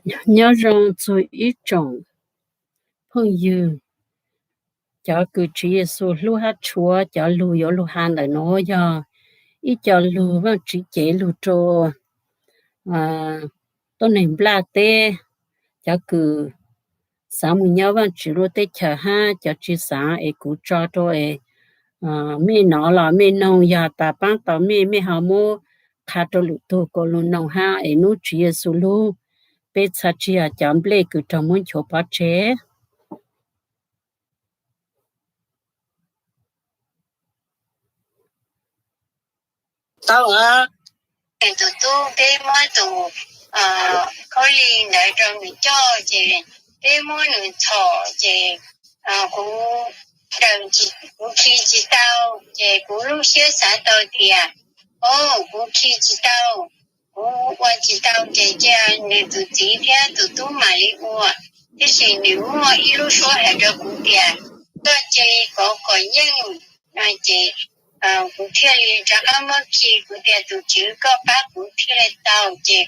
Nyob zoo txug ib tsoom phooj ywg, cov kws Tswv Yexus hlub hab rhuav. Cov lug yuav lug has ntawm nuav yog ib co lug Vaajtswv cev lug rua tuab neeg nplaj teb, cov kws xaav moog nyob Vaajtswv lub teb chaws hab cov tsi xaav, es kuv tso rua es mej nov los mej noog, yog tas paab tau mej, mej ho muab qha rua lwm tug kuas lug noog hab. Es nub Tswv Yexus lub, peb txhad tsi yog cov nplej kws raug muab nchuav pov tseg. Tau, tus tub, peb muab tus khaub lig ntawd rau nws coj ces peb muab nws txhom ces kuv daws, kuv khi tsis tau, ces kuv lub siab xav tau tias, o, kuv khi tsis tau, kuv ua tsis tau, ces cia nws tus txiv thiab tus tub mam li ua. Tiam sis nws muaj ib lub suab hais rau kuv tias, koj cia li kov kom yeej no ces kuv thiaj li rov qab muab khi. Kuv tias, tus tswv, koj pab kuv thiaj li tau, ces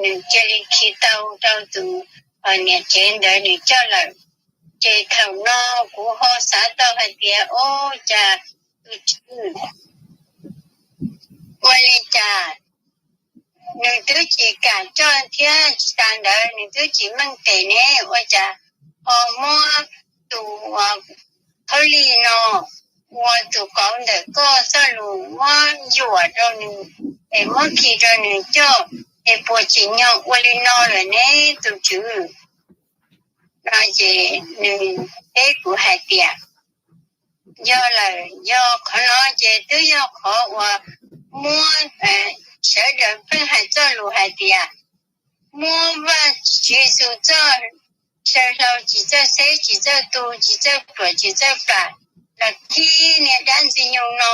nws cia li khi tau rau tus niam tsev ntawd nws coj lawm. Ces thaum no kuv ho xav tau hais tias, o, cas tus tswv, ua li cas nws twb tsis kam coj thiab, tsis tas ntawd nws twb tsis meej tes ne, ua cas ho muab tus khaub lig no ua tus kauv ntawm koj txoj lus muab yuam rau nws, es muab khi rau nws coj, es puas tsim nyog ua li no lawm ne, tus tswv? No ces nws teb kuv hais tias, yog lawm, yog qhov no ces twb yog qhov uas muab, sawv daws pheej hais txoj lus hais tias, muab Vajtswv Yexus txoj saw hlau tsis txawj xeb, tsis txawj tu, tsis txawj ruam, tsis txawj plam los khi niag dab ntxwg nyoog no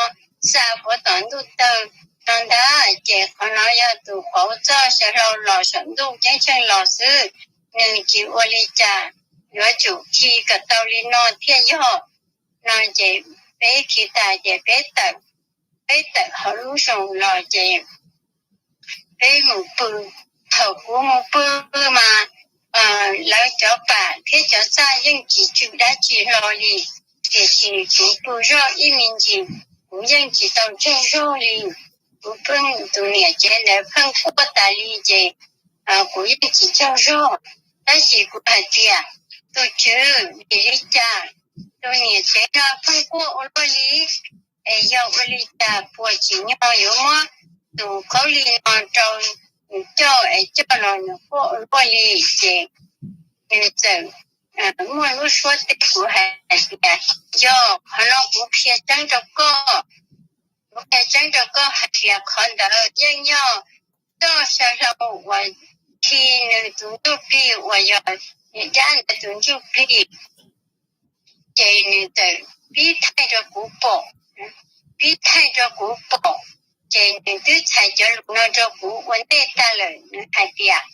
xa puag tom ntuj tawg no ntag. Ces qhov no yog tus qauv txoj saw hlau los saum ntuj ceeb tsheej los xwb, nws tsis ua li cas, yuav tsum khi kom tau li no thiaj yog. No ces peb khi tas ces peb tawm, peb tawm hauv lub zoo los ces peb mus pw. Thaum kuv mus pw mas lawv cov pam thiab cov txaj yeej tsis tsw dab tsi hlo li, tiam sis kuv pw zog ib me ntsis, kuv yeej tsis tau tsaug zog li. Kuv pheej, tus niam tsev ntawd pheej quaj tas li ces kuv yeej tsis tsaug zog. Tab sis kuv hais tias, tus tswv, vim li cas tus niam tsev no pheej quaj ua luaj li? Es yog ua li cas puas tsim nyog yuav muab tus khaub lig no rau nws coj es coj los nws quaj ua luaj li? Ces nws txawm muaj lub suab teb kuv hais tias, yog qhov no kuv qhia tseeb rau koj, kuv qhia tseeb rau koj hais tias qhov ntawd yeej yog txoj saw hlau uas khi nws tus ntsuj plig uas yog niag dab ntawd tus ntsuj plig. Ces nws txawm pib thaij rau kuv pom, pib thaij rau kuv pom, ces nws twb txhais cov lus no rau kuv ua ntej tag lawm, nws hais tias,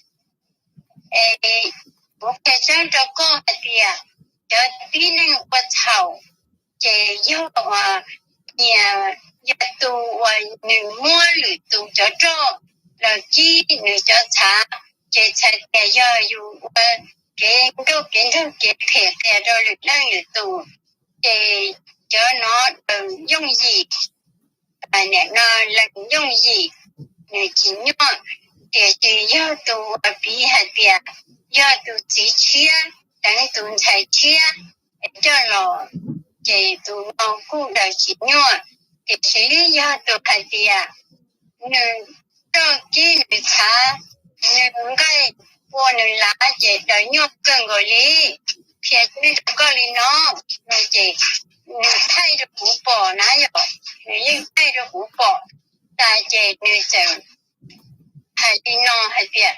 es kuv qhia tseeb rau koj hais tias cov tib neeg ua txhaum ces yog, yog tus uas nws muab lwm tus cov roj los kib nws cov txhav, ces txhais tias yog yus ua kev nkauj kev nraug kev phem qias rau lwm leej lwm tus, ces cov no daws yooj yim, nim no lees yooj yim, nws tsis nyuaj. Tiam sis yog tus uas piv hais tias yog tus txiv tshiab deev tus ntxhais tshiab es coj los, ces tus no kuj daws tsis nyuaj. Tiam sis yog tus hais tias nws roj kib nws txhav, nws nqaij ua nws lav ces daws nyuaj kawg nkaus li. Qhia tseeb rau koj li no, no ces nws thaij rau kuv pom na yom, nws yeej thaij rau kuv pom tas ces nws txawm hais li no hais tias,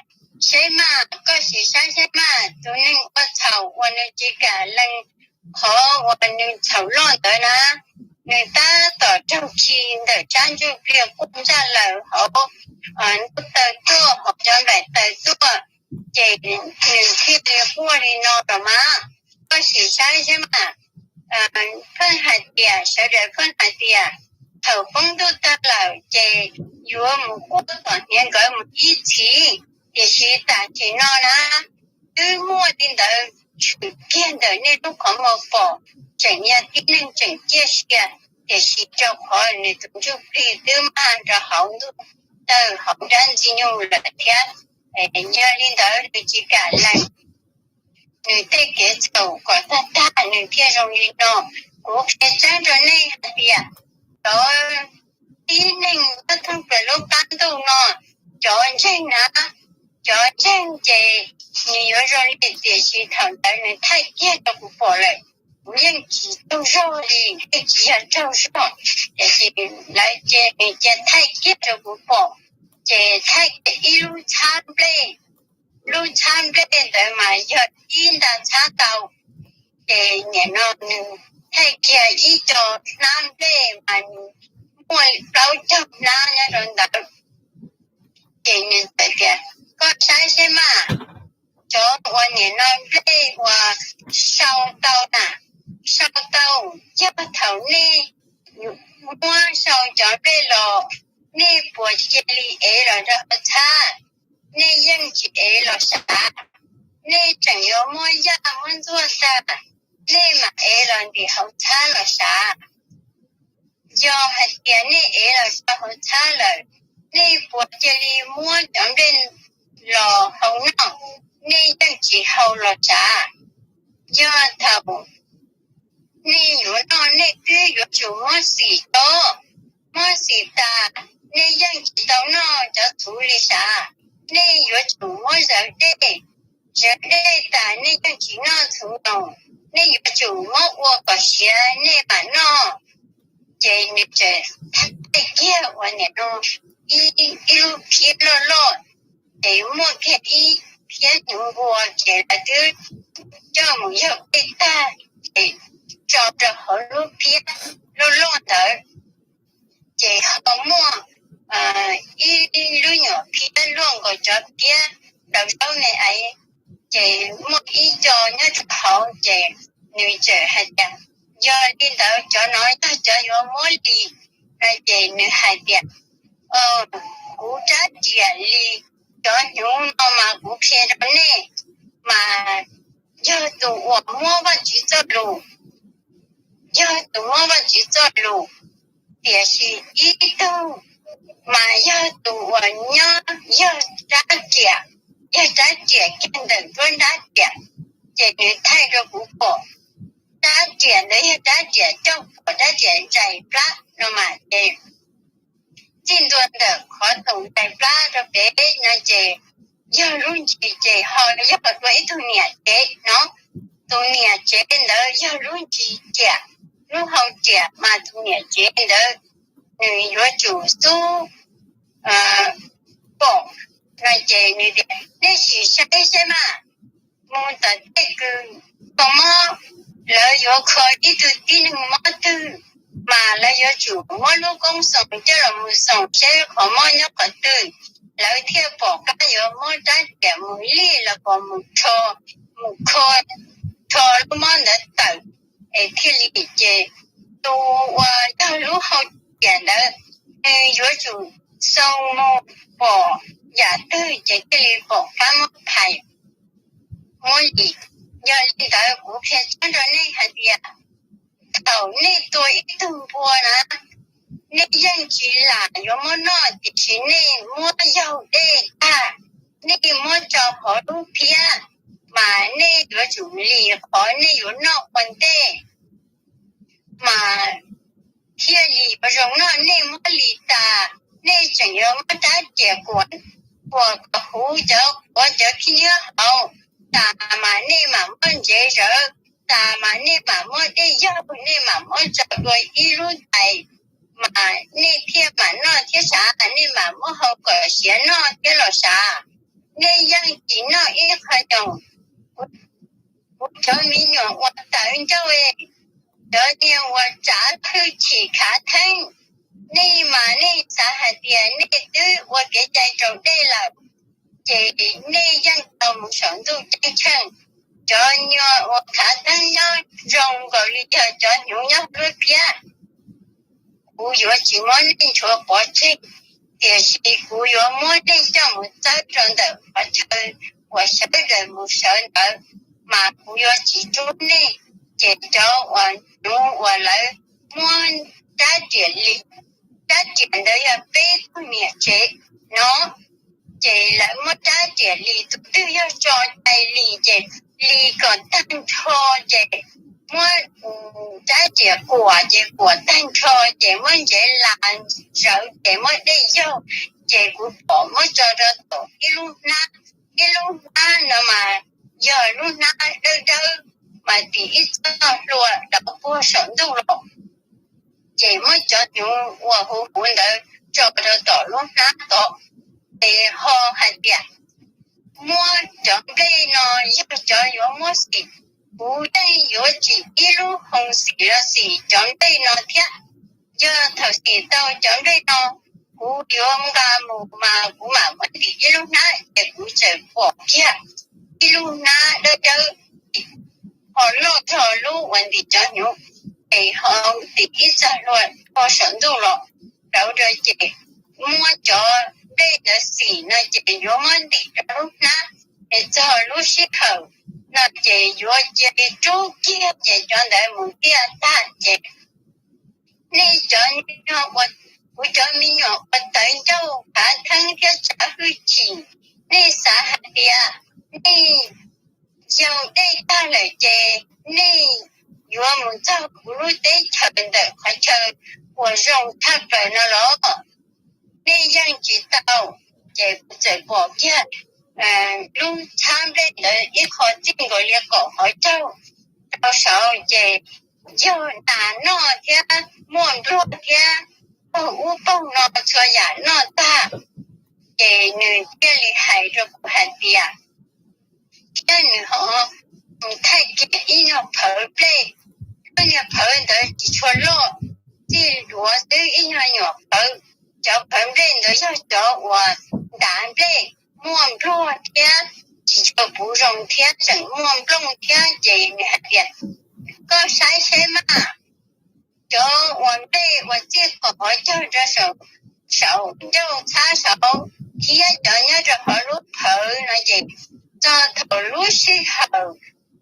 saib mas, koj sim saib saib mas, tus neeg ua txhaum uas nws tsis kam lees qhov uas nws txhaum loj ntawd na, nws tab tom raug khi ntawm sab ntsuj plig quaj ntsaj lawm hauv ntuj taw tuaj, hauv cov nplaim taws tuaj, ces nws thiaj li quaj li no los mas. Koj sim saib saib mas, pheej hais tias, sawv daws pheej hais tias thaum poob ntuj tawg lawm ces yuav mus quaj tom hniav nkawd mus ib txhis, Tiam sis tam sim no na, twb muaj li ntawd tshwm kiag ntawm nej lub qhov muag pom, tseem yog tib neeg tseem ciaj sia, tiam sis rau qhov nws tus ntsuj plig twb maj rau hauv ntuj tawg hauv dab ntxwg nyoog lawm thiab. Yog li ntawd nws tsis kam lees nws tej kev txhaum kom tag tag nws thiaj zoo li no. Kuv qhia tseeb rau nej hais tias cov tib neeg nyob thoob plaws lub qab ntuj no, cov ntseeg na, cov ntseeg ces nws yuav zoo li, tiam sis thaum ntawd nws thaij kiag rau kuv pom lawm, kuv yeej tsis tsaug zog li, yeej tsis yog tsaug zog. Tiam sis lawv ces nws cia thaij kiag rau kuv pom, ces thaij kiag ib lub txhab nplej. Lub txhab nplej ntawd mas yog ib nta txhab ntau, ces nim no nws thaij kiag ib co hnab nplej mas nws muaj plaub caug hnab nyob rau ntawd. Ces nws txawm tias, koj saib seb mas, cov uas nim no nplej uas sau tau na, sau tau, yog thaum nej muab sau cov nplej los, nej puas cia li ev los rau hauv txhab? Nej yeej tsis ev los sav, nej tseem yuav muab yaj muab ntxuaj ntag, nej mam ev los ntim hauv txhab los sav. Yog hais tias nej ev los rau hauv txhab lawm, nej puas cia li muab cov nplej los hau noj? Nej yeej tsis hau los sav. Yog thaum nej yuav noj, nej twb yuav tsum muab xim tso, muab xim tas, nej yeej tsis tau noj cov txhuv li sav. Nej yuav tsum muab zawv dej, zawv dej tas nej yeej tsis noj txhuv no, nej yuav tsum muab ua kom siav nej mam noj. Ces nws txawm thaij kiag uas nim no ib lub phiab loj loj, ces muaj kiag ib phiab hnyuv npua, ces lawv twb coj mus yog dej tag, ces tso rau hauv lub phiab loj loj ntawd. Ces ho muaj ib lub nyuam phiab luaj nkaus cov phiab daus zaub me aiv, ces muaj ib co nyob rau hauv, ces nws txawm hais tias, yog li ntawd cov no yog cov yuav muab li no. Ces nws hais tias, kuv rab riam li cov hnyuv no mas kuv qhia rau nej, mas yog tus uas muab Vajtswv txoj lus, yog tus muab Vajtswv txoj lus, tiam sis ib tug mas yog tus uas nyob yog rab riam, yog rab riam kiag ntawm nruab nrab riam. Ces nws thaij rau kuv pom, rab riam ntawd yog rab riam coj pom, rab riam ntsais plab no mas ces txij ntua ntawm qhov tus ntsais plab rau pem no ces yog lub ntsis ces ho yog dua ib tug niam tsev no. Tus niam tsev ntawd yog lub ntsis riam, lub hau riam mas tus niam tsev ntawd nws yuav tsum xub pom no. Ces nws tias, nej sim saib saib mas, mus tom tej kws kho mob, lawv yuav kho ib tug tib neeg mob twg, mas lawv yuav tsum muab lub koob xoos coj los mus xoos saib qhov mob nyob qhov twg, lawv thiaj pom qab yuav muab rab riam mus lij los pom mus rho, mus kho, rho lub mob ntawd tawm, es thiaj li ces tus uas yog lub hau riam ntawd, nws yuav tsum xoo mus pom yam twg ces thiaj li pom qab muab phais muab lim. Yog li ntawd kuv qhia tseeb rau nej hais tias thaum nej tua ib tug npua na, nej yeej tsis lam yuav muab noj, tiam sis nej muab yaug dej tag, nej muab tso hauv lub phiab, mas nej yuav tsum lim qhov nej yuav noj ua ntej, mas thiaj li yuav zoo noj. Nej muab lim tas, nej tseem yuav muab rab riam kuam, kuam kom huv cov quav cov khib nyiab hauv, tas mas nej mam muab ntsev zawv, tas mas nej mam muab dej yaug, nej mam muab tso dua ib lub ntais, mas nej thiaj mam noj thiab sav, nej mam muab hau kom siav noj thiab los sav. Nej yeej tsis noj ib qho nyuag. Kuv cov me nyuam uas tawv ncauj, cov niag uas tsav hwj chim khav theeb, nej mas nej xav hais tias nej twb ua kev cai raus dej lawm, ces nej yeej tau mus saum ntuj ceeb tsheej. Cov nyuag uas khav theeb nyob zoo nkaus li yog cov hnyuv nyob lub phiab, kuv yuav tsis muab nej ntshuav pov tseg. Tiam sis kuv yuav muab nej coj mus txawb rau ntawm qhov chaw uas sawv daws mus sawv ntawd, mas kuv yuav tsis rub nej. Ces cov uas hnyuv uas lawv muab rab riam li, rab riam ntawd yog peb tug niam tsev no, ces lawv muab rab riam li, tus twg yog tso cai li ces li kom tag nrho, ces muab rab riam kuam ces kuam tag nrho, ces muab ntsev las zawv ces muab dej yaug, ces kuv pom muab tso rau tom ib lub hnab. Ib lub hnab no mas yog lub hnab dawb dawb, mas tim ib txoj hlua rau puag saum ntuj los. Ces muab cov hnyuv uas huv huv ntawd tso rau tom lub hnab tod, ces ho hais tias, muab cov nplej no yog cov yuav muab xim. Kuv yeej yuav tsim ib lub hoo xim los xim cov nplej no thiab. Yog thaum xim tau cov nplej no, kuv yuav nqa mus mas kuv mam muab ntim ib lub hnab, ces kuv txawm pom kiag ib lub hnab dawb dawb ho loj dhau lub uas ntim cov hnyuv, ces ho ntim ib txoj hlua rau saum ntuj los. Rau rau ces muab cov nplej ntawd xim no ces yuav muab ntim rau lub hnab, es txog lub sij hawm no ces yuav cia li rub kiag ces cov ntawd mus tiaj tag ces nej cov, kuv cov me nyuam uas tawv ncauj khav theeb thiab tsav hwj chim, nej xav hais tias nej yog dej tag lawm ces nej yuav mus txog kuv lub teb chaws ntawm qhov chaw uas zoo tshaj plaws no los? Nej yeej tsis tau. Ces kuv txawm pom kiag lub txhab nplej ntawd ib qho txij nkaus li kaum hauv caug rau saud, ces yog nas noj thiab muaj npluag thiab paug ub paug no txhua yam noj tag. Ces nws thiaj li hais rau kuv hais tias, thiab nws ho thaij kiag ib nyuag phawv nplej, lub niag phawv ntawd tsis tshua loj, txij duav xwb ib nyuag nyuam phawv. Cov phawv nplej ntawd yog cov uas ntav nplej muaj npluag thiab tsis tshua puv zoo thiab tseem muaj nplooj thiab. Ces nws hais tias, koj saib seb mas, cov uas nplej uas txij kaum hauv caug rau saum, saum ncauj txhab saud, thiab cov nyob rau hauv lub phawv no ces txog thaum lub sij hawm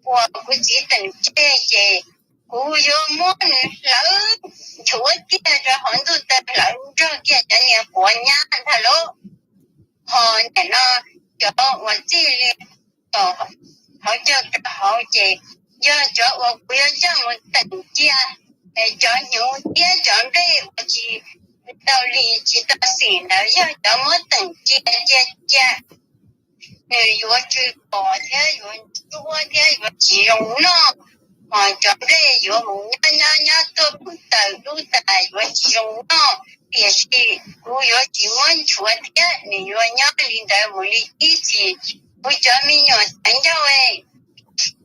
uas kuv txiv teem tseg ces kuv yuav muab nws hlawv nchuav kiag rau hauv ntuj tawg hlawv nrog kiag cov niag quav nyab ntag lauj. Ho nim no cov uas txij li tom hauv caug rau hauv ces yog cov uas kuv yuav coj mus teem cia, cov hnyuv thiab cov nplej uas tsis tau li tsis tau xim ntawd yog cov muab teem cia cia cia, nws yuav tsw pos thiab yuav ntsuab thiab yuav tsis zoo noj. Ho cov nplej yuav mus nyob nyob nyob tuaj pw taws dub tas yuav tsis zoo noj. Tiam sis kuv yuav tsis muab nchuav thiab, nws yuav nyob li ntawd mus li ib txhis. Kuv cov me nyuam tawv ncauj,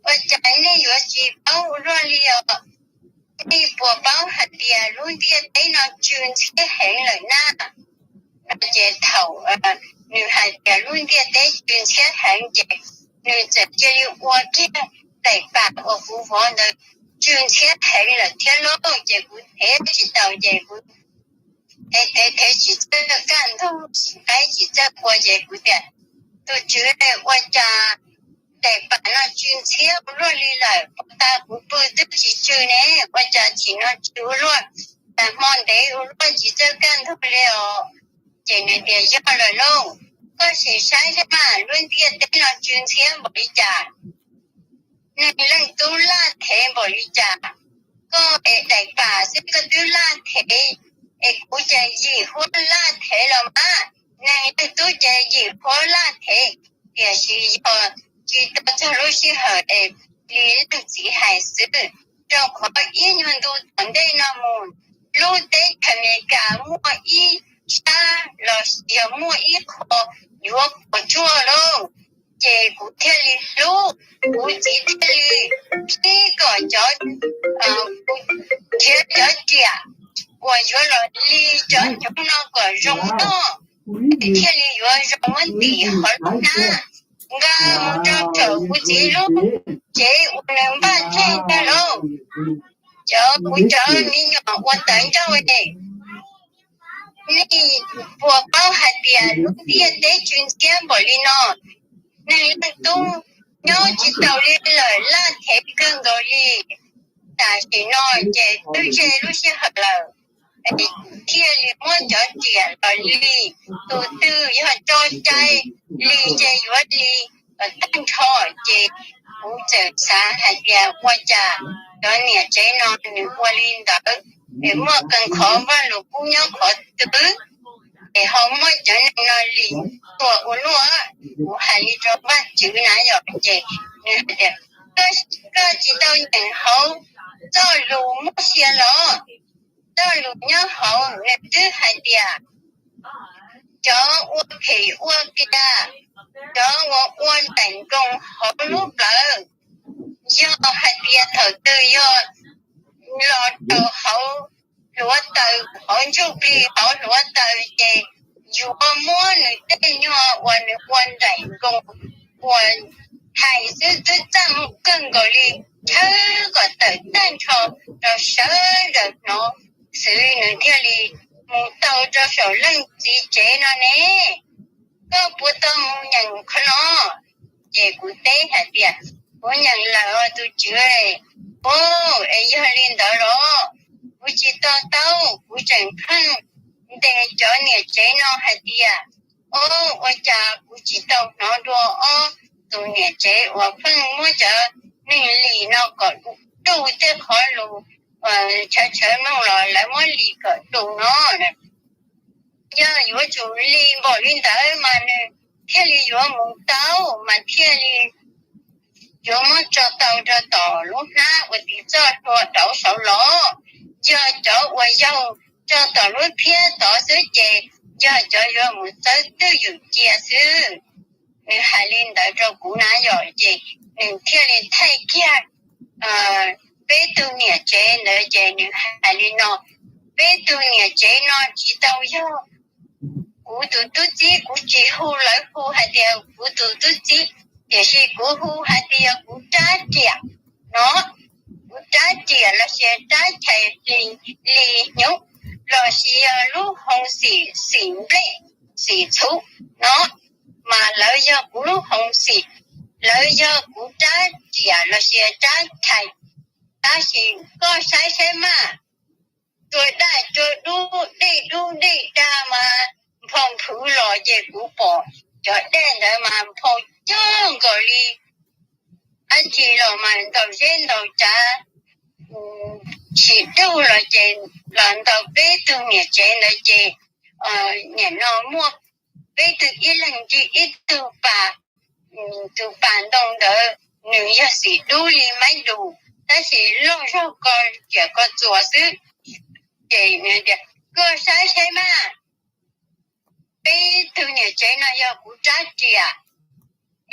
ua cas nej yuav tsis paub ua luaj li os? Nej puas paub hais tias lub ntiaj teb no tsw ntxhiab heev lawm na? No ces thaum nws hais tias lub ntiaj teb tsw ntxhiab heev ces nws txawm cia li ua kiag daim pam uas kuv vov ntawd tsw ntxhiab heev lawm thiab lauj. Ces kuv thev tsis taus ces kuv thev thev thev tsis txawj kaj ntug, qaib tsis txawj qua ces kuv tias, tus tswv, ua cas daim pam no tsw ntxhiab ua luaj li lawm, puag ta kuv pw twb tsis tsw ne, ua cas chim no tsw ua luaj, tas hmo ntev ua luaj tsis txawj kaj ntug li os. Ces nws tias, yog lawm lauj, koj sim saib seb mas lub ntiaj teb no tsw ntxhiab npaum li cas, neeg leej tub laj thev npaum li cas. Koj es daim pam xwb koj twb laj thev, es kuv ces yim huab laj thev los mas, neeg leej tub ces yim huab laj thev, tiam sis yog tsis tau txog lub sij hawm es li leej txiv hais xwb, rau qhov ib nyuag ntu tom ntej no mus, lub teb chaws Amelikas muaj ib sab los sis yog muaj ib qho yuav puas tsuaj lauj. Ces kuv thiaj li hlub, kuv txiv thiaj li qhib kom cov, nrhiav cov riam uas yuav los li cov hnyuv no kom zoo noj, thiaj li yuav zoo muab ntim hauv lub hnab nqa mus rau saum kuv txiv lub tsev ua nws npaj tseg ntag lauj. Cov kuv cov me nyuam ua tawv ncauj es Nej puas paub hais tias lub ntiaj teb tsw ntxhiab npaum li no, neeg leej tub nyob tsis taus li lawm, laj thev kawg nkaus li. Tam sim no ces twb ze lub sij hawm lawm, thiaj li muab cov riam los li, tus twg yog tso cai li ces yuav li tag nrho. Ces kuv txawm xav hais tias ua cas cov niam tsev no nws ua li ntawd, es muaj qee qhov Vaj Lus Kub nyob qhov twg, es ho muab cov neeg no li tua ua luaj. Kuv hais li rau Vajtswv na yom, ces nws hais tias, koj tsis tau nyeem hauv txoj lus muab sia los? Txoj lus nyob hauv nws twb hais tias cov ua phem ua qias, cov uas ua nraim nkoos hauv lub plawv, yog hais tias thaum twg yog los rau hauv hluav taws, hauv ntsuj plig, hauv hluav taws, ces yuav muab nws tej nyuag uas nws ua nraim nkoos, uas hais xwb twb txaj muag kawg nkaus li, tshawb kom tawm tag nrho rau sawv daws hnov xwb, nws thiaj li mus tau rau saum leej txiv tsev no ne. Koj puas tau mus nyeem qhov no? Ces kuv teb hais tias, kuv nyeem lawm os tus tswv. O, es yog li ntawd los kuv tsis to taub, kuv tseem pheej ntes cov niam tsev no hais tias, o, ua cas kuv tsis tau hnov dua ob tug niam tsev uas pheej muab cov neeg lim no kom du tej qhov lus tshawv tshawv mloog los lawv muab lim kom du no. Yog yuav tsum li npaum li ntawd mas nws thiaj li yuav mus tau, mas thiaj li yuav muab tso tau rau tom lub hnab uas tiv txoj hlua rauv saud los. Yog cov uas yaug tso tom lub phiab tod xwb ces yog cov yuav mus txawb twj ywm cia xwb. Nws hais li ntawd rau kuv na yom, ces nws thiaj li thaij kiag peb tug niam tsev ntawd ces nws hais li no, peb tug niam tsev no tsis tau yog kuv tus tub txib, kuv tsis hu lawv hu hais tias kuv tus tub txib, tiam sis kuv hu hais tias yog kuv rab riam no, kuv rab riam los sis rab chais li hnyuv, los sis yog lub hoo xim, xim nplej, xim txhuv no, mas lawv yog kuv lub hoo xim, lawv yog kuv rab riam los sis rab chais. Tab sis koj saib saib mas, rua daj rua dub, dej dub dej dag mas nphau nphwv los ces kuv pom cov dej ntawd mas nphau cog nkaus li dab tsi los mas ntaus zeb ntaus tsav, tsis dub los ces los ntaus peb tug niam tsev ntawd ces nim no muaj peb tug ib leeg nrig ib tug pas, tus pas ntoo ntawd nws yog xim dub li maib dus, tab sis loj zog ko riam ko txuas xwb. Ces nws tias, koj saib saib mas, peb tug niam tsev no yog kuv rab riam,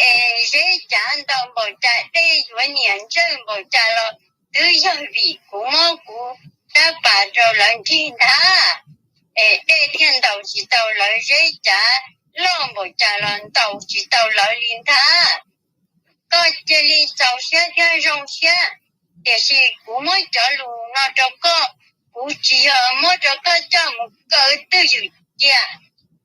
es zeb cav ntau npaum cas, dej yuav nyiam ntsawj npaum cas los twb yog vim kuv muab kuv rab pas rau lawv nrig ntag, es dej thiaj ntaus tsis tau lawv, zeb cav loj npaum cas los ntaus tsis tau lawv li ntag. Koj cia li txaus siab thiab zoo siab, tiam sis kuv muab cov lus no rau koj, kuv tsis yog muab rau koj coj mus kaw twj ywm cia,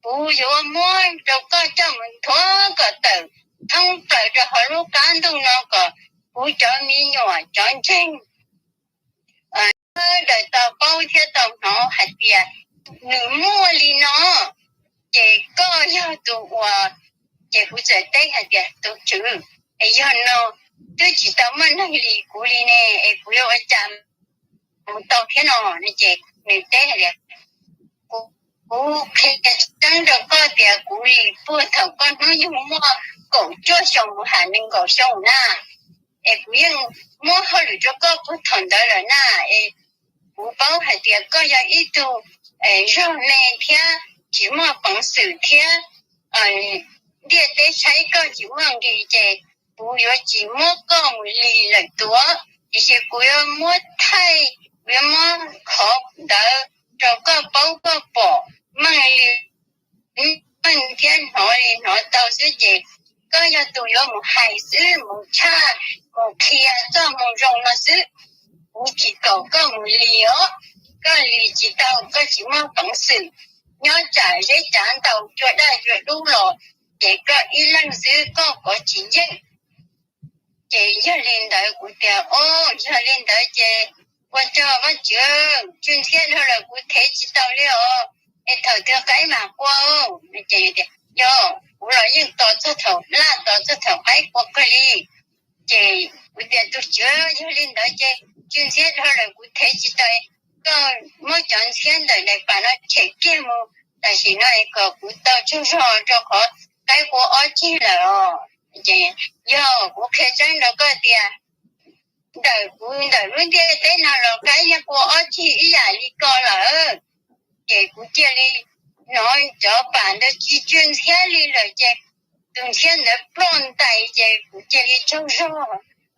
kuv yuav muab rau koj coj mus nthuav kom tawm thoob plaws rau hauv lub qab ntuj no kom kuv cov me nyuam cov ntseeg sawv daws tau paub thiab tau hnov hais tias nws muaj li no. Ces koj yog tus uas, ces kuv txawm teb hais tias, tus tswv, es yog no twb tsis tau muaj neeg lim kuv li ne, es kuv yuav ua cas mus tau thiab no? Ces nws teb hais tias, kuv qhia tseeb rau koj tias kuv lim puag thaum koj hnub nyoog muaj kaum cuaj xyoo mus ham nees nkaum xyoo na, es kuv yeej muab hauj lwm rau koj puag thaum ntawd lawm na, es kuv paub hais tias koj yog ib tug zog me thiab tsis muaj peev xwm thiab ntiaj teb saib koj tsis muaj nqis, ces kuv yuav tsis muab koj mus lim lawm tuav, tiam sis kuv yuav muab thaij, kuv yuav muab qhov ntawd rau koj paub koj pom meej li meej thiab hnov li hnov tau xwb. Ces koj yog tus yuav mus hais xwb, mus tshaj, mus qhia txoj moo zoo no xwb. Kuv tsis kom koj mus lim os, koj lim tsis tau, koj tsis muaj peev xwm. nyob tsam zeb tsav ntaus cua daj cua dub los ces koj ib leeg xwb koj kov tsis yeej. Ces yog li ntawd kuv tias, o, yog li ntawd ces ua tsaug Vajtswv, tsw ntxhiab dhau lawm kuv thev tsis tau li os, es thaum twg qaib mam qua? Ces tias, yog kuv los yeej tos txog thaum laj tos txog thaum qaib qua kawg li. Ces kuv tias, tus tswv, yog li ntawd ces tsw ntxhiab dhau lawm kuv thev tsis tau, koj muab cov ntxhiab ntawm daim pam no tshem kiag mus tam sim no es kom kuv tau tsaug zog rau qhov qaib qua ob ceg lawm os. Ces yog kuv qhia tseeb rau koj tias ntawm kuv ntawm lub ntiaj teb no los qaib yeej qua ob ceg ib yam li ko lawm. Ces kuv cia li hnov cov pam ntawd tsis tsw ntxhiab li lawm ces tus ntxhiab ntawd ploj ntais ces kuv cia li tsaug zog,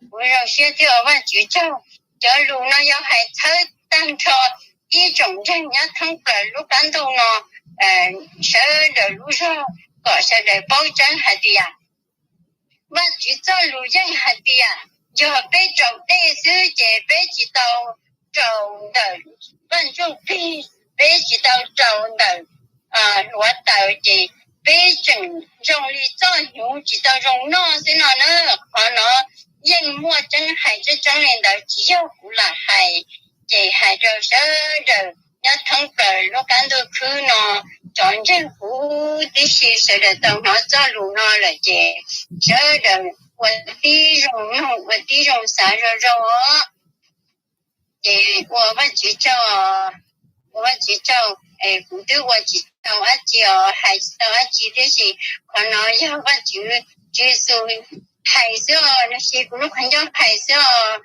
kuv zoo siab thiab ua Vajtswv tsaug. Cov lus no yog hais txhawb tag nrho ib tsoom ntseeg nyob thoob plaws lub qab ntuj no, sawv daws lub zog, kom sawv daws paub tseeb hais tias Vajtswv txoj lus yeej hais tias yog peb raus dej xwb ces peb tsis tau raus ntawm Vaj Ntsuj Plig, peb tsis tau raus ntawm hluav taws ces peb tseem zoo li txoj hnyuv tsis tau zoo noj xwb no na. Qhov no yeej muaj tseeb, hais tseeb tseeb li ntawd tsis yog kuv lam hais. Ces hais rau sawv daws nyob thoob plaws lub qab ntuj khwb no, cov ntseeg huv tib si sawv daws tau hnov txoj lus no lawm ces sawv daws ua tib zoo mloog ua tib zoo xav zoo zoo os. Ces ua Vajtswv tsaug, ua Vajtswv tsaug, kuv twb ua tsis tau dab tsi os, hais tsis tau dab tsi tiam sis qhov no yog Vajtswv, Tswv Yexus hais xwb os, los sis kuv lub qhov ncauj hais xwb os.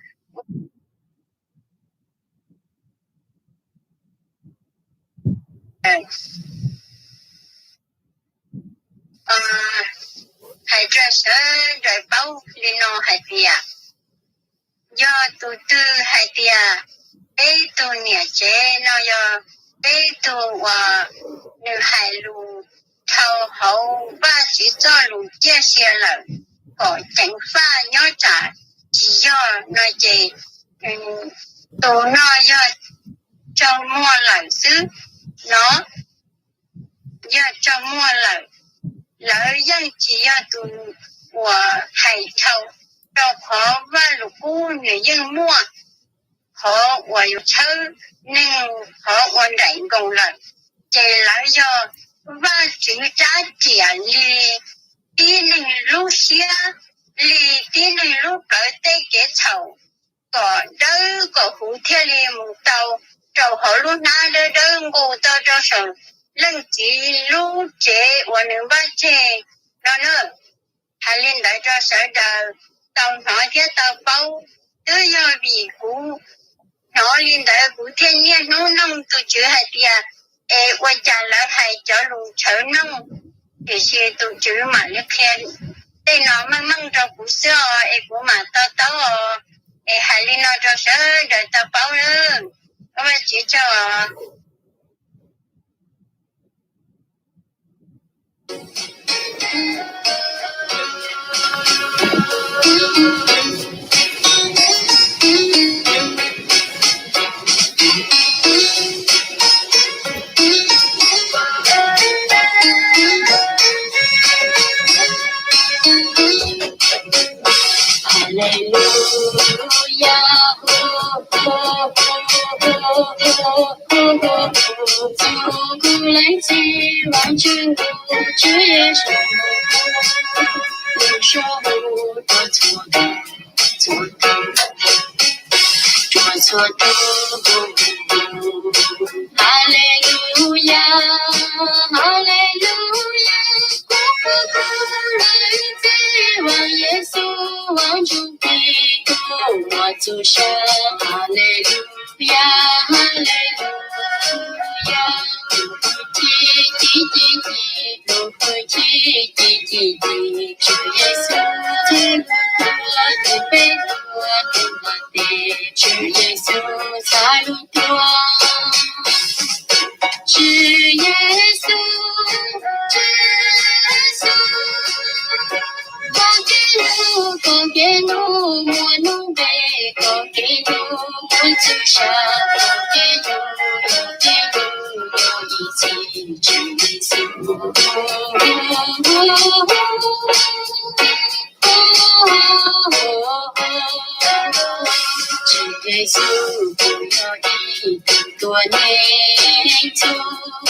Hais rau sawv daws paub li no hais tias, yog tus twg hais tias peb tug niam tsev no yog peb tug uas nws hais lus dhau hauv Vajtswv txoj lus ciaj sia lawm kom ceev faj nyob tsam tsis yog no ces tus no yog tsaug muag lawm xwb no. Yog tsaug muag lawm, lawv yeej tsis yog tus uas hais dhau, rau qhov Vajluskub nws yeej muaj qhov uas yuav tshawb neeg qhov ua nraim nkoos lawm, ces lawv yog Vajtswv rab riam li tib neeg lub siab, li tib neeg lub plawv tej kev txhaum, kom dawb kom huv thiaj li mus tau rau hauv lub hnab dawb dawb nqus tau rau saum leej txiv lub tsev uas nws npaj tseg no na. Hais li ntawd rau sawv daws tau hnov thiab tau paub, twb yog vim kuv hnov li ntawd kuv thiaj niaj hnub noog tus Tswv hais tias, es ua cas lawv hais cov lus tshawv noog, tiam sis tus Tswv mam li qhia tej no meej meej rau kuv xwb os, es kuv mam to taub os. Es hais li no rau sawv daws tau paub nawb. Ua Vajtswv tsaug os. Haleluya, haleluya, txog kuv leej txiv Vaajtswv ntuj Tswv Yexus, lub suab hu rua txhua tus, txhua tus, rua txhua tus. Haleluya, haleluya, kuv, kuv, kuv leej txiv Vaajtswv Yexus, Vaajtswv Khetos, muaj txuj sa. Haleluya, haleluya, kuv ci ci ci ci, kuv ci ci ci ci, Tswv Yexus, tus tuag tus peb tuag tus mas tes, Tswv Yexus xav lub tuag. Tswv Yexus, Tswv Yexus, koj kev hlub, koj kev hlub muaj lub npe, koj kev hlub muaj txuj sa, koj kev hlub, koj kev hlub muaj ib txhis. Tswv Yexus, Tswv Yexus, kuv yog ib tug tuav neeg txhub,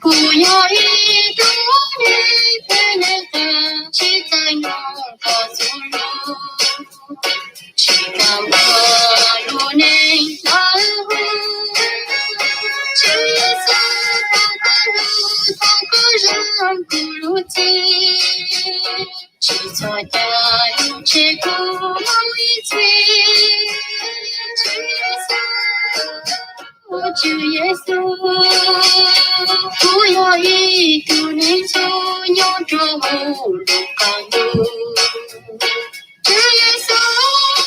kuv yog ib tug neeg phem neeg qas, tsis tau nyob koj txoj lus, tsis tau nrog lub neej hlawv hu. Tswv Yexus, thov koj hlub, thov koj zam kuv lub txim, tsis txhob coj lub ntsej kuv mus ib txhis. Tswv Yexus, Tswv Yexus, kuv yog ib tug neeg txhub nyob rau hauv lub qab ntuj. Tswv Yexus,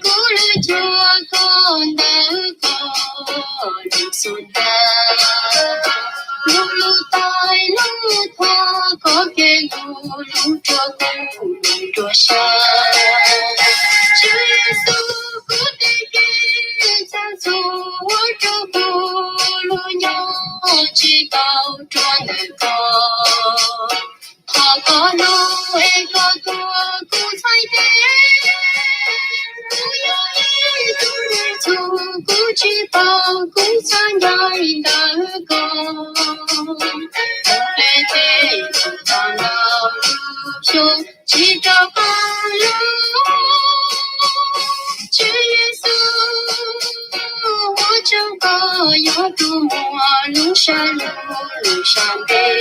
kuv lub cuab koj ntawm koj lub xub ntiag, lub lub tais lub thaj koj kev lub lub rua kuv lub rua sab. Tswv Yexus, kuv tej kev txhawj txhua ua rau kuv lub nyob tsis tau rua ntawm koj. Thov koj hlub es koj tuav kuv txhais tes. Kuv yog ib tug neeg txhub, kuv tsis paub kuv txhaj ncaim ntawm koj. Kuv hle tej tug tag nrho lub xyoo tsis rov qab los. Tswv Yexus, ua tsaug koj yog tus muaj lub sab lub lub sab ntev,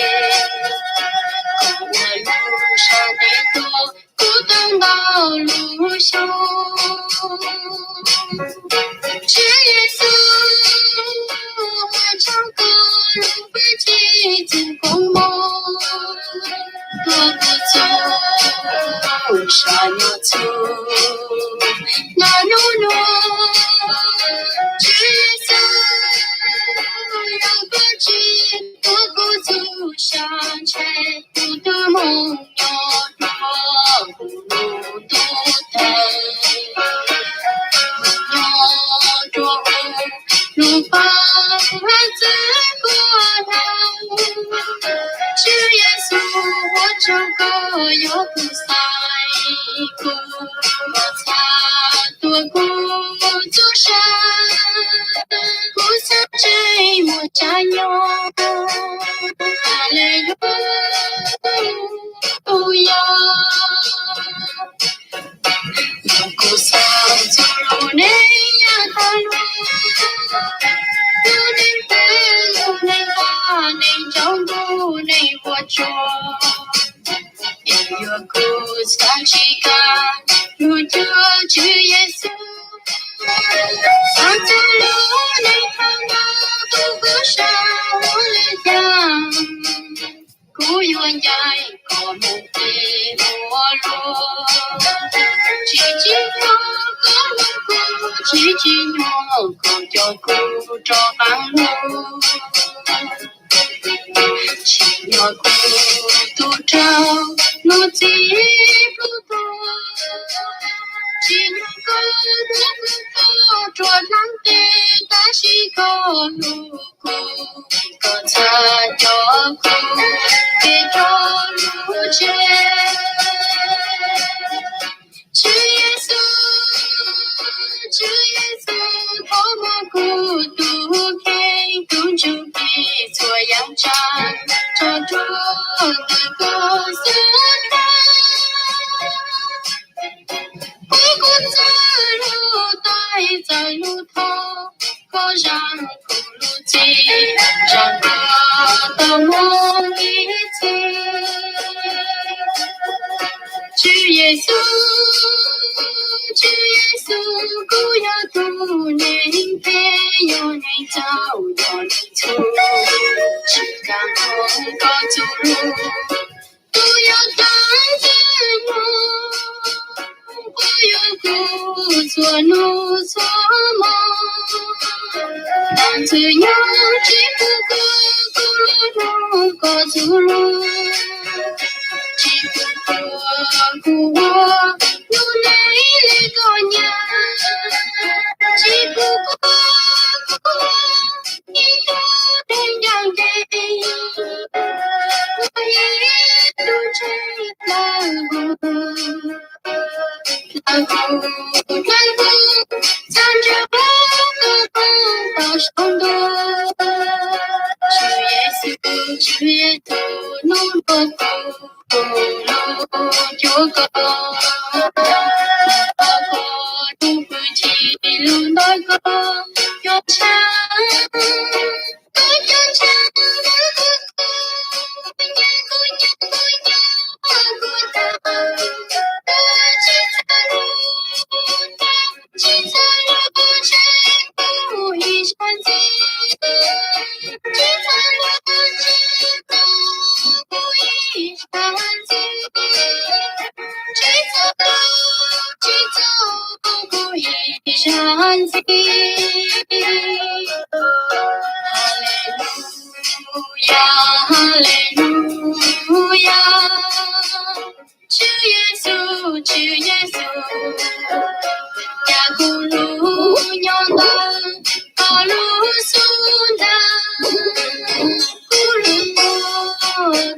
koj muaj lub sab ntev tuaj kuv tau ntau lub xyoo. Tswv Yexus, ua tsaug koj lub hwj chim txwv koob hmoov tuaj kuv txhua sab nyob txhua no hnub no. Tswv Yexus, yog koj tsis tuav kuv txhua sab ntshai, kuv twb mus nyob rau hauv lub ntuj tawg, mus nyob rau hauv lub paj txwv kuv hnav. Tswv Yexus, ua tsaug koj yog kuv xaiv, kuv txhaj tuav kuv txhua sab, kuv xav tseem muaj tsav nyob. Haleluyas. Kuv xav txog lub neej yog tag lub, lub neej phem, lub neej vaj, neej tsaus ntuj, neej ua tsuag. Es yog kuv xav tsis kam lub cuab Tswv Yexus, xav txog lub neej tag nrho, kuv kuj xav ua li cas. Kuv yuav ncaim koj mus tim ua luaj, tsis tsim nyog koj hlub kuv, tsis tsim nyog koj coj kuv rov qab mus. Tsim nyog kuv tus raug lub txim pub tuag, tsim nyog koj hlub kuv, koj rua dlaab tes, tab sis koj hlub kuv, koj txhaj coj kuv kev rau lub tsev. Tswv Yexus, Tswv Yexus, thov muab kuv tus kheej, tus ntsuj plig, txhua yam tsav tso rua ntawm koj xub thawj. Kuv kuj txawj lub tais, txawj lub thoj, koj zam kuv lub txim, zam koj tau moog ib txhis. Tswv Yexus, Tswv Yexus, kuv yog tug neeg phem, yog neeg txhaum, yog neeg txhum, tsis kam mloog koj txuj lug. Kuv yuav tau ntxwg nyoog, kuv yuav kub txhua hnub txhua hmo. Tau ntxwg nyoog tsis pub kuv, kuv yuav mloog koj txuj lug, tsis pub kuv, kuv ua lub neej le koj nyam, tsis pub kuv, kuv ua ib tug neeg ncaim saum ntuj. Tswv Yexus, Tswv Yexus, hnub no kuv lub cuab koj, koj lub hwj chim lub ntawm koj cov ntshav, koj cov ntshav, kuv nyob, kuv nyob, kuv nyob, kuv tau, tsis txhob lub, tsis txhob lub tswv kuv ib zaug ntxiv, tsis txhob lub, tsis txhob kuv ib zaug ntxiv, tsis txhob lub, tsis txhob kuv ib zaug ntxiv. Haleluya, haleluya. Tswv Yexus, Tswv Yexus, cas kuv lub nyob ntawm koj lub xub ntiag, kuv lub kua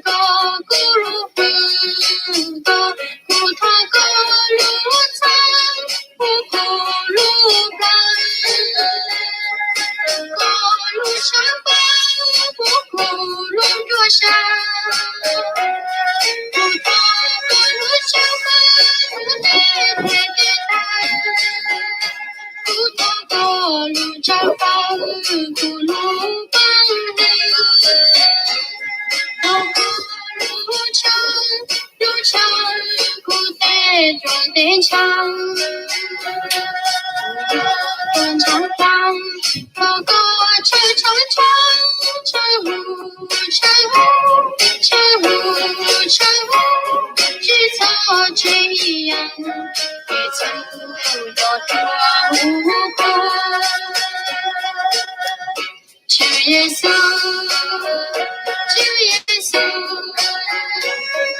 koj, kuv lub hwj koj, kuv thov koj lub txhawb puag kuv lub plab, koj lub tshav npawb puag kuv lub nruab siab, kuv thov koj lub tshav npawb kuv tej tes tej taw, kuv thov koj lub tshav npawb kuv lub paj ntws, thov koj lub tshav, lub tshav kuv tej ruam tej ntshav, kuv yog tus ntshav npab, thov koj tshawb tshawb tshawb, tshawb huv tshawb huv, tshawb huv tshawb huv, tsis txhob tseg ib yam, tsis txhob yog rua huv koj. Tswv Yexus, Tswv Yexus,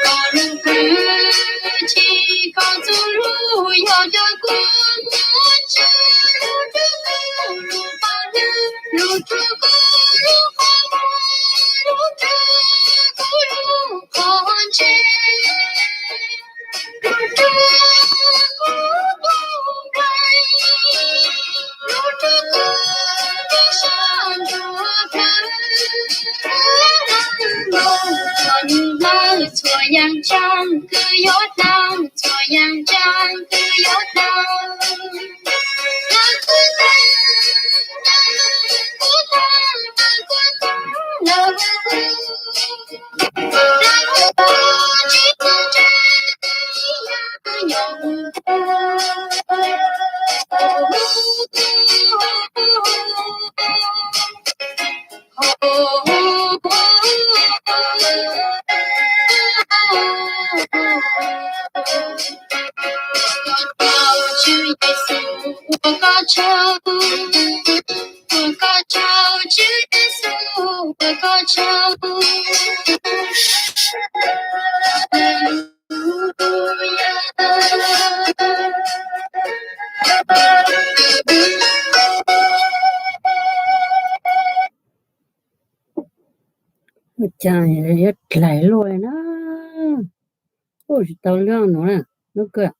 koj lub hwj chim, koj txoj lus yog cov kua muag tsawv, lub rua kuv lub paj hlwb, lub rua kuv lub qhov muag, lub rua kuv lub qhov ntse, lub rua kuv tus nplaig, lub rua kuv tus sab ntsuag plawv. Txhua yam ntseeg kwv yuav tau, txhua yam ntseeg kwv yuav tau. Lawv kuj tau, lawv kuj tau, lawv kuj tau, lawv kuj tau. Tswv Yexus, ua koj tsaug, ua koj tsaug, Tswv Yexus, ua koj tsaug. Ua cas yuav dlaim luaj li na. Ua tsis tau lub no na, lub kawg.